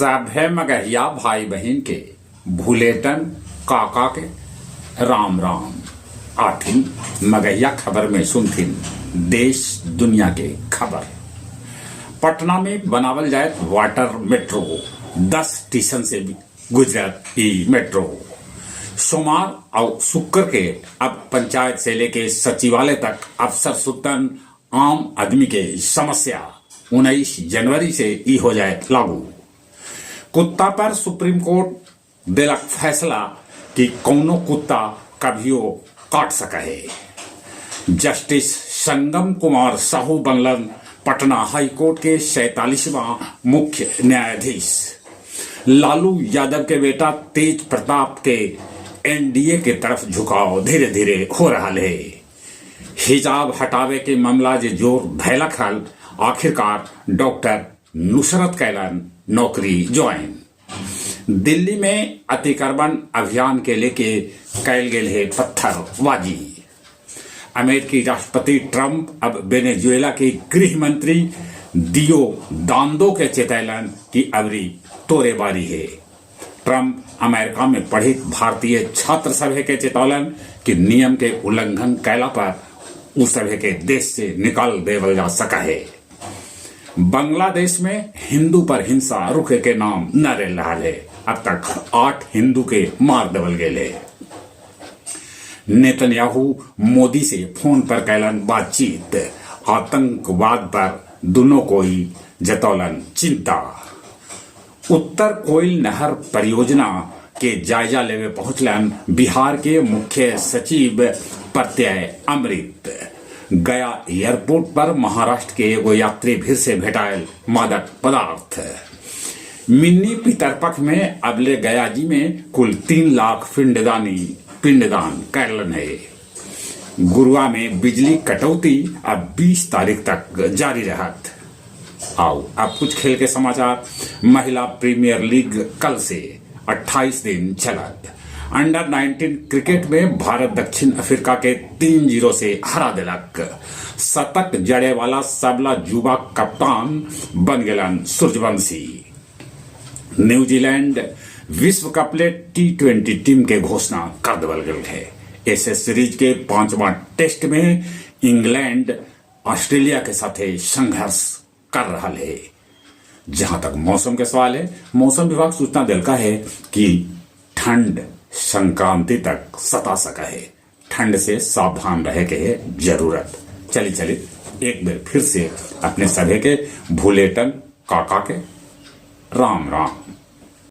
सभे मगहिया भाई बहिन के भुलेटन काका के राम राम। आठिन मगहिया खबर में सुनथिन देश दुनिया के खबर। पटना में बनावल जायत वाटर मेट्रो, 10 स्टेशन से गुजरत ई मेट्रो। सोमवार और शुक्र के अब पंचायत से लेके सचिवालय तक अफसर सुतन आम आदमी के समस्या 19 जनवरी से ई हो जाए लागू। कुत्ता पर सुप्रीम कोर्ट देलक फैसला कि कौनो कुत्ता कभियो काट सका है। जस्टिस संगम कुमार साहू बनलन पटना हाई कोर्ट के 47वां मुख्य न्यायाधीश। लालू यादव के बेटा तेज प्रताप के एनडीए के तरफ झुकाव धीरे धीरे हो रहा है। हिजाब हटावे के मामला जे जोर धैलक हल, आखिरकार डॉक्टर नुसरत कैलन नौकरी ज्वाइन। दिल्ली में अतिक्रमण अभियान के लेके कैल गेल है पत्थरबाजी। अमेरिकी राष्ट्रपति ट्रंप अब वेनेजुएला के गृह मंत्री दियो दांदो के चेतैलन कि अबरी तोरे बारी है। ट्रंप अमेरिका में पढ़ित भारतीय छात्र सभे के चेतौलन कि नियम के उल्लंघन कैला पर उ सभे के देश से निकाल देवल जा सका है। बांग्लादेश में हिंदू पर हिंसा रुके के नाम न ले रहा है। अब तक 8 हिंदू के मार देवल गए है। नेतन्याहू मोदी से फोन पर कैलन बातचीत, आतंकवाद पर दोनों कोई जतौलन चिंता। उत्तर कोयल नहर परियोजना के जायजा लेवे पहुंचलन बिहार के मुख्य सचिव प्रत्यय अमृत। गया एयरपोर्ट पर महाराष्ट्र के एगो यात्री भीड़ से भेटायल मादक पदार्थ। मिन्नी पितरपख में अबले गया जी में कुल 3 लाख पिंडदान करलन है। गुरुआ में बिजली कटौती अब 20 तारीख तक जारी रहत। आओ अब कुछ खेल के समाचार। महिला प्रीमियर लीग कल से 28 दिन चलत। अंडर 19 क्रिकेट में भारत दक्षिण अफ्रीका के 3-0 से हरा दिलक। शतक जड़े वाला सबला जुबा कप्तान बन गेलन सूर्यवंशी। न्यूजीलैंड विश्व कप ले T20 team के घोषणा कर देवल गेल है। एशेज सीरीज के 5वां टेस्ट में इंग्लैंड ऑस्ट्रेलिया के साथ संघर्ष कर रहा है। जहां तक मौसम के सवाल है, मौसम विभाग सूचना दिलका है कि ठंड संक्रांति तक सता सका है। ठंड से सावधान रहे के है जरूरत। चली चली एक बार फिर से अपने सभी के भूलेटन काका के राम राम।